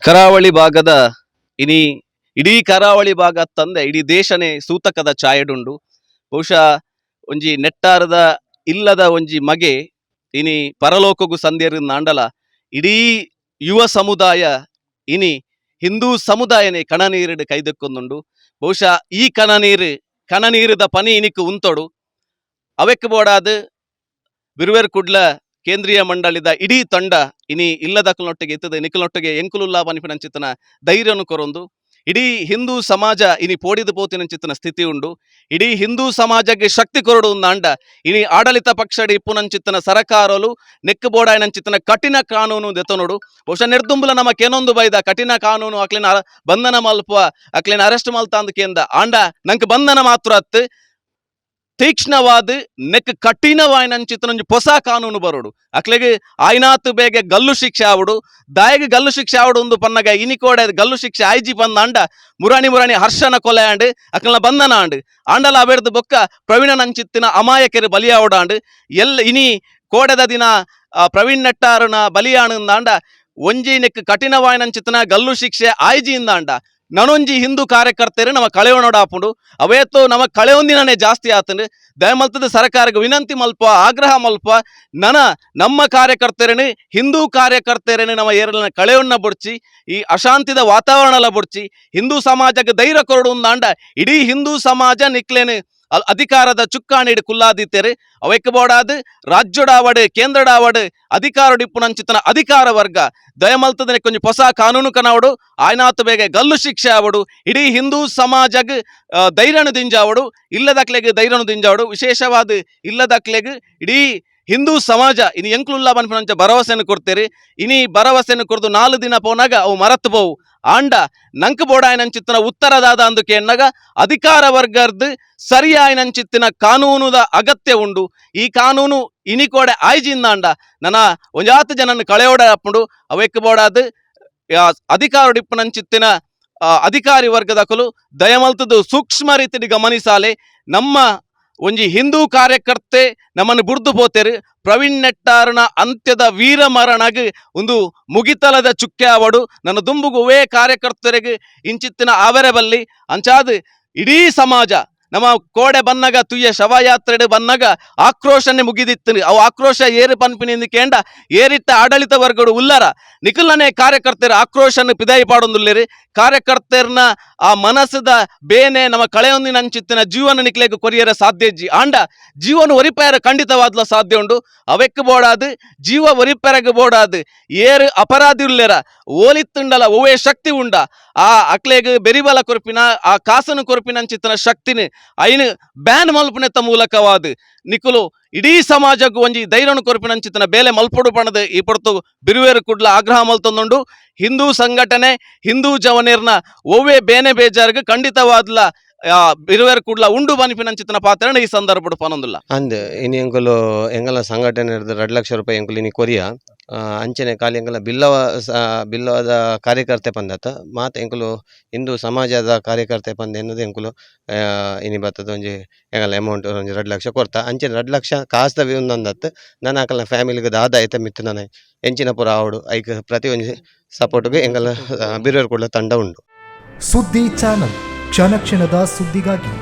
ಕರಾವಳಿ ಭಾಗದ ಇನಿ ಇಡೀ ಕರಾವಳಿ ಭಾಗ ತಂದೆ ಇಡೀ ದೇಶನೇ ಸೂತಕದ ಛಾಯೆಡುಂಡು. ಬಹುಶಃ ಒಂಜಿ ನೆಟ್ಟಾರದ ಇಲ್ಲದ ಒಂಜಿ ಮಗೆ ಇನಿ ಪರಲೋಕಗು ಸಂದೇರು ನಾಂಡಲ ಇಡೀ ಯುವ ಸಮುದಾಯ, ಇನಿ ಹಿಂದೂ ಸಮುದಾಯನೇ ಕಣನೀರಿಡು ಕೈದಕ್ಕೊಂದುಂಡು. ಬಹುಶಃ ಈ ಕಣನೀರು ಕಣನೀರಿದ ಪನಿ ಇನಿಕ್ ಉಂತೊಡು. ಅವೆಕ್ ಬೋಡಾದ್ ಬಿರುವೆರ್ ಕುಡ್ಲ ಕೇಂದ್ರೀಯ ಮಂಡಳಿದ ಇಡೀ ತಂಡ ಇನಿ ಇಲ್ಲದಕ್ಕಲೊಟ್ಟಿಗೆ ಇತ್ತದ, ನಿಕ್ಕಲೊಟ್ಟಿಗೆ ಎಂಕುಲುಲ್ಲಾ ಪನ್ಪಿನಂಚಿತ್ತನ ಧೈರ್ಯನು ಕೊರೊಂದು. ಇಡೀ ಹಿಂದೂ ಸಮಾಜ ಇನಿ ಪೋಡಿದು ಪೋತಿನಂಚಿತ್ತನ ಸ್ಥಿತಿ ಉಂಡು. ಇಡೀ ಹಿಂದೂ ಸಮಾಜಕ್ಕೆ ಶಕ್ತಿ ಕೊರಡು ಅಂಡ ಇನಿ ಆಡಳಿತ ಪಕ್ಷಡಿ ಇಪ್ಪುನಂಚಿತ್ತನ ಸರಕಾರಲು ನೆಕ್ಕು ಬೋಡಾಯನಂಚಿತ್ತನ ಕಠಿಣ ಕಾನೂನು ದೆತೊನೊಡು. ಬಹುಶಃ ನಿರ್ದುಂಬುಲ ನಮ್ಮ ಕೇನೊಂದು ಬೈದ ಕಠಿಣ ಕಾನೂನು, ಅಕ್ಲಿನ ಬಂಧನ ಮಲ್ಪ, ಅಕ್ಲಿನ ಅರೆಸ್ಟ್ ಮಲ್ತ ಅಂದ್ ಕೇಂದ. ಆಂಡ ನಂಕ್ ಬಂಧನ ಮಾತ್ರ ಅತ್ತು, ತೀಕ್ಷ್ಣವಾದ ನೆಕ್ ಕಠಿಣವಾಯಿನಂಚಿತ್ತನೊಂಜಿ ಹೊಸ ಕಾನೂನು ಬರೋಡು. ಅಕ್ಲೆಗ್ ಆಯ್ನಾತ್ ಬೇಗ ಗಲ್ಲು ಶಿಕ್ಷೆ ಆವಡು. ದಾಯಗ್ ಗಲ್ಲು ಶಿಕ್ಷೆ ಆವಡು ಒಂದು ಪನ್ನಗ, ಇನಿಕೋಡೆ ಗಲ್ಲು ಶಿಕ್ಷೆ ಆಯ್ಜಿ ಬಂದ ಅಂಡ ಮುರಾಣಿ ಮುರಾಣಿ ಹರ್ಷನ ಕೊಲೆ ಆಂಡ್, ಅಕ್ಲನ ಬಂಧನ ಆಂಡ್. ಆಂಡಲ ಅವೆರ್ದು ಬೊಕ್ಕ ಪ್ರವೀಣ ನಂಚಿತ್ತಿನ ಅಮಾಯಕರು ಬಲಿಯಾವಡಾಂಡ್. ಎಲ್ಲ ಇನಿ ಕೋಡೆದ ದಿನ ಪ್ರವೀಣ್ ನೆಟ್ಟಾರನ ಬಲಿಯಾಣಂದಾಂಡ, ಒಂಜಿ ನೆಕ್ ಕಠಿಣವಾಯಿನಂಚಿತ್ತನ ಗಲ್ಲು ಶಿಕ್ಷೆ ಆಯ್ಜಿಂದಾಂಡ ನನೊಂಜಿ ಹಿಂದೂ ಕಾರ್ಯಕರ್ತರು ನಮ್ಮ ಕಳೆಯೋಣಾಪುಂಡು. ಅವೇತೋ ನಮ್ಮ ಕಳೆಯೊಂದಿನೇ ಜಾಸ್ತಿ ಆತಂಡು. ದಯಮಲ್ತದ ಸರ್ಕಾರಕ್ಕೆ ವಿನಂತಿ ಮಲ್ಪ, ಆಗ್ರಹ ಮಲ್ಪ, ನನ ನಮ್ಮ ಕಾರ್ಯಕರ್ತರನ್ನು, ಹಿಂದೂ ಕಾರ್ಯಕರ್ತರನ್ನು ನಮ್ಮ ಏರಲಿನ ಕಳೆಯೊನ್ನ ಬುಡ್ಚಿ, ಈ ಅಶಾಂತಿದ ವಾತಾವರಣಲ ಬುಡ್ಚಿ, ಹಿಂದೂ ಸಮಾಜಕ್ಕೆ ಧೈರ್ಯ ಕೊರಡು ಅಂಡ ಇಡೀ ಹಿಂದೂ ಸಮಾಜ ನಿಕ್ಲೇನು ಅಧಿಕಾರದ ಚುಕ್ಕಾಣಿಡ್ ಕುಲ್ಲಾದಿತ್ತೇರು. ಅವೆಕ್ ಬೋಡಾದ್ ರಾಜ್ಯಡಾವಡ್, ಕೇಂದ್ರಡಾವಡ್, ಅಧಿಕಾರಡಿಪ್ಪುನಂಚಿತನ ಅಧಿಕಾರ ವರ್ಗ ದಯಮಲ್ತದನೆ ಕೊಂಚ ಹೊಸ ಕಾನೂನು ಕನವಡು, ಆಯ್ನಾತು ಬೇಗ ಗಲ್ಲು ಶಿಕ್ಷೆ ಆವಡು, ಇಡೀ ಹಿಂದೂ ಸಮಾಜಗ್ ಧೈರ್ಯನು ದಿಂಜಾವಡು, ಇಲ್ಲದಕ್ಲೆಗ್ ಧೈರ್ಯನು ದಿಂಜಾವಡು. ವಿಶೇಷವಾದ ಇಲ್ಲದಕ್ಲೆಗ್ ಇಡೀ ಹಿಂದೂ ಸಮಾಜ ಇನಿ ಎಂಕ್ಲುಲ್ಲ ಪನ್ಪಿನಂಚ ಭರವಸೆಯನ್ನು ಕೊಡ್ತೇರಿ. ಇನಿ ಭರವಸೆಯನ್ನು ಕೊರ್ದು 4 ದಿನ ಪೋನಾಗ ಅವು ಮರತ್ ಪೋವು. ಆಂಡ ನಂಕ್ ಬೋಡಾಯನಂಚಿತ್ತನ ಉತ್ತರದಾದ ಅಂದುಕೆ ಎನ್ನಗ ಅಧಿಕಾರ ವರ್ಗರ್ದು ಸರಿಯಾಯನಂಚಿತ್ತಿನ ಕಾನೂನುದ ಅಗತ್ಯ ಉಂಡು. ಈ ಕಾನೂನು ಇನಿಕೋಡೆ ಆಯ್ಜಿಂದಾಂಡ ನನ್ನ ಒಂಜಾತು ಜನನ ಕಳೆಯೋಡ ಅಪ್ಪುಂಡು. ಅವೆಕ್ ಬೋಡಾದ್ ಅಧಿಕಾರಡಿಪ್ಪುನಂಚಿತ್ತಿನ ಅಧಿಕಾರಿ ವರ್ಗದಕುಲು ದಯಮಲ್ತದ್ದು ಸೂಕ್ಷ್ಮ ರೀತಿಯಲ್ಲಿ ಗಮನಿಸಾಲೆ. ನಮ್ಮ ಒಂಜಿ ಹಿಂದೂ ಕಾರ್ಯಕರ್ತೆ ನಮ್ಮನ್ನು ಬುಡ್ದು ಪೋತೇರು. ಪ್ರವೀಣ್ ನೆಟ್ಟಾರನ ಅಂತ್ಯದ ವೀರ ಮರಣಗ್ ಒಂದು ಮುಗಿತಲದ ಚುಕ್ಕೆ ಆವಡು. ನನ್ನ ದುಂಬುಗು ಒವೇ ಕಾರ್ಯಕರ್ತರಿಗೆ ಇಂಚಿತ್ತಿನ ಆವರೆ ಬಲ್ಲಿ. ಅಂಚಾದ್ ಇಡೀ ಸಮಾಜ ನಮ್ಮ ಕೋಡೆ ಬನ್ನಗ ತುಯ್ಯ ಶವಯಾತ್ರೆ ಬನ್ನಗ ಆಕ್ರೋಶನೆ ಮುಗಿದಿತ್ತು. ಅವು ಆಕ್ರೋಶ ಏರು ಪನ್ಪಿನಿಂದ ಕೇಂಡ ಏರಿಟ್ಟ ಆಡಳಿತ ವರ್ಗಡು ಉಲ್ಲರ ನಿಖಲ್ನೇ ಕಾರ್ಯಕರ್ತರು ಆಕ್ರೋಶನ ಪಿದಾಯಿ ಪಾಡೊಂದುಲ್ಲೇರಿ. ಕಾರ್ಯಕರ್ತರ್ನ ಆ ಮನಸ್ಸದ ಬೇನೆ ನಮ್ಮ ಕಳೆಯೊಂದಿನ ಅಂಚಿತ್ತಿನ ಜೀವನ ನಿಕ್ಲೆಗ್ ಕೊರಿಯರ ಸಾಧ್ಯ ಇಜ್ಜಿ. ಆಂಡ ಜೀವನ ಒರಿಪೇರ ಖಂಡಿತವಾದ್ಲ ಸಾಧ್ಯ ಉಂಡು. ಅವೆಕ್ ಬೋಡಾದ್, ಜೀವ ಒರಿಪೆರಗ್ ಬೋಡಾದ್ ಏರು ಅಪರಾಧಿ ಉಲ್ಲೇರ, ಓಲಿತ್ತುಂಡಲ ಒವ್ವೇ ಶಕ್ತಿ ಉಂಡ, ಆ ಅಕ್ಲೆಗ್ ಬೆರಿಬಲ ಕೊರ್ಪಿನ, ಆ ಕಾಸನು ಕೊರ್ಪಿನ ಅಂಚಿತ್ತಿನ ಶಕ್ತಿನ ಐನ್ ಬ್ಯಾನ್ ಮಲ್ಪುನೆತ್ತ ಮೂಲಕವಾದ ನಿಕುಲು ಇಡೀ ಸಮಾಜಕ್ಕೂ ಒಂಜಿ ಧೈರ್ಯನು ಕೊರ್ಪಿನ ಅಂಚಿತ್ತಿನ ಬೇಲೆ ಮಲ್ಪೊಡು ಪಣದು ಈ ಪೊರ್ತು ಬಿರುವೇರು ಕುಡ್ಲ ಆಗ್ರಹ ಮಲ್ತೊಂದುಂಡು. ಹಿಂದೂ ಸಂಘಟನೆ, ಹಿಂದೂ ಜವನೇರ್ನ ಒವ್ವೇ ಬೇನೆ ಬೇಜಾರ್ಗ್ ಖಂಡಿತವಾದ್ಲ ಬಿರುವೇರು ಕುಡ್ಲ ಉಂಡು ಪನ್ಪಿನಂಚಿತ್ತಿನ ಪಾತ್ರನ ಈ ಸಂದರ್ಭಡ್ ಪನೊಂದುಲ್ಲ. ಅಂದ್, ಇನಿ ಎಂಕುಲು ಎಂಗಲ ಸಂಘಟನೆ 2 ಲಕ್ಷ ರೂಪಾಯಿ ಎಂಕುಲು ಇನಿ ಕೊರಿಯ. ಅಂಚನೆ ಖಾಲಿ ಎಂಕಲ ಬಿಲ್ಲವ ಬಿಲ್ಲವದ ಕಾರ್ಯಕರ್ತೆ ಪಂದತ್ತ ಮಾತ ಎಂಕುಲು ಹಿಂದೂ ಸಮಾಜದ ಕಾರ್ಯಕರ್ತೆ ಪಂದ್ ಎನ್ನುದು ಎಂಕುಲು ಇನಿ ಬತ್ತದ ಒಂಜಿ ಎಂಗಲ ಅಮೌಂಟ್ ಒಂಜಿ 2 ಲಕ್ಷ ಕೊರ್ತ. ಅಂಚನೆ 2 ಲಕ್ಷ ಕಾಸ್ದ ಒಂದೊಂದತ್ತು ನನ ಅಕಲ್ನ ಫ್ಯಾಮಿಲಿಗೆ ದಾದ ಐತ ಮಿತ್ತು ನನ ಎಂಚಿನ ಪೂರ ಆವಡು, ಐಕ್ ಪ್ರತಿ ಒಂಜಿ ಸಪೋರ್ಟ್ಗೆ ಎಂಗಲ ಬಿರುವೆರ್ ಕುಡ್ಲ ತಂಡ ಉಂಡು. ಸುದ್ದಿ ಚಾನಲ್, ಕ್ಷಣ ಕ್ಷಣದ ಸುದ್ದಿಗಾಗಿ.